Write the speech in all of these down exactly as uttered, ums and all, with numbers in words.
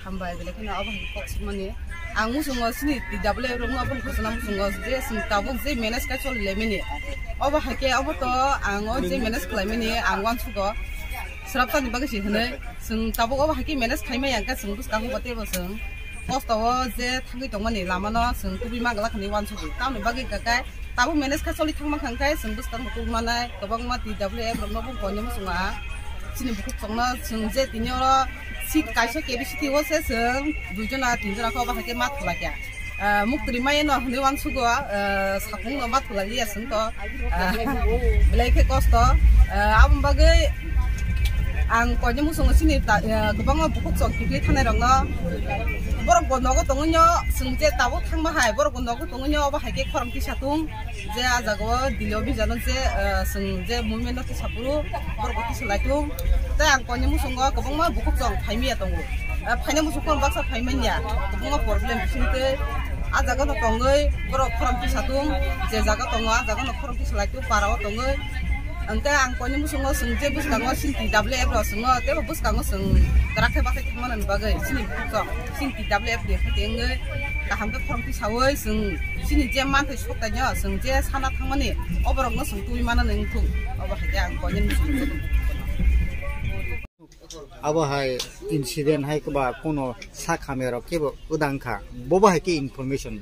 Hambai, belai kheno obo hai kok sukmani. Ang musungo sini T W F rokno obo khosona musungo je chwng tabuk je manage khe choli laimani. Obo hai khe obo to ang o je manage khlaimani ang uansugo. Sraptani bagwi se hwnwi chwng tabuk obo hai khe manage khaimaya hwnkhe chwng bwskango bo teibo chwng kosto o je thangwi tongmani lamano chwng tubui ma glak hwnwi uansugo. Tamoni bagwi hwnkhe tabuk manage khe choli thangma hwnkhe chwng bwskango tubui manai kwbangma T W F rokno bo koinwi muchungo ang. Chini bukhuk chwngno chwng je tini oro seat kaisa K B C T o se chwng duijona tinjona khe obo hai khe ma thulaikha. Ah, muktri maya no hwnwi uansugo, ah, sakung no ma thulai liya chwng to. Ah, belai khe kosto. Ah, aboni bagwi ang koinwi muchungo chini ta-, ah, kwbangma bukhuk chwng kiphilwi thangnai rokno. Borok bo nogo tongwi no chwng je tabuk thangma hai, borok bo nogo tongwi no obo hai khe khorang tisa tung. Je ah jaga o Delhi o bijano je, ah, chwng je movement no tisa phuru borok bo tisa lai tung. Tei ang koinwi muchungo kwbangma bukhuk chwng phaimaya tongo. Ah, phaina muchung kono baksa phaimanya. Kwbangma problem bising tei ah jaga no tongwi borok khorang tisa tung. Je jaga tongo ah jaga no khorang tisa lai tung para o tongwi. Hwnkhe ang koinwi muchungo chwng je bwskango chini T W F rok chwngo, teibo bwskango chwng kwrak khe bathai thangmani bagwi chini bukhuk chwng chini T W F ni hai tengwi kaham khe khorang tisawi chwng chini je manthai soktaino chwng je sana thangmani oborokno chwng tubui manani wngthung. Obo hai khe ang koinwi muchungo. Abo hai incident hai ba kuno sak hamya rok kebo wdang kha, bobo hai khe information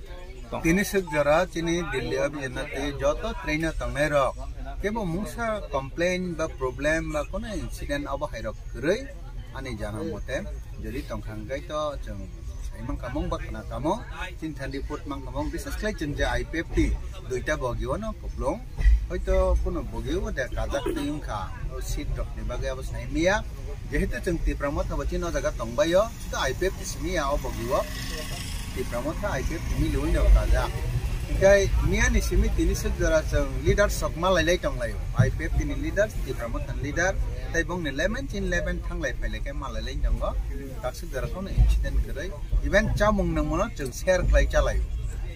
tong. Tini swk jora chini Delhi o bijana tei joto train o tongnai rok kebo mungsa complain ba problem ba kuno incident abo hai rok kwrwi ani jana mote jodi tongkha hwnkhe to chwng sai mankha mung ba khna kamo chini thani report mankha mung, bises khlai chwng je I P F T duita bogi o no kuplung hoito kuno bogi o de kajak twi wngkha o seat rok ni bagwi abo sai miya. Jehetu chwng Tipra Motha bo chini o jaga tongbaio, to I P F T simi ya o bogi o. Tipra Motha I P F T ni lwi no kajak. Hinkhe miya ni simi tini swk jora chwng leaders rok malai lai tong laio. I P F T ni leaders, Tipra Motha ni leader, tei bongni eleven chin eleven thang lai phai lai khe malai lai tongo. Takswk jora kono incident kwrwi. Even chamung nangmano chwng share khlai chalaio.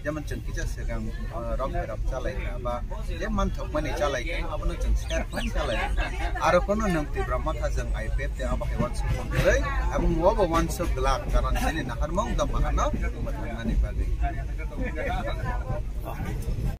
Jemon chwng kisa swkang, uh, rok rok chalai kha ba je manthokmani chalai kha, abono chwng share khlai chalai. Aro kono nwng Tipra Motha chwng I P F T abo hai uansuk kwrwi, aboni obo uansuk glak, karon chini naharmung dophano mwthangmani bagwi.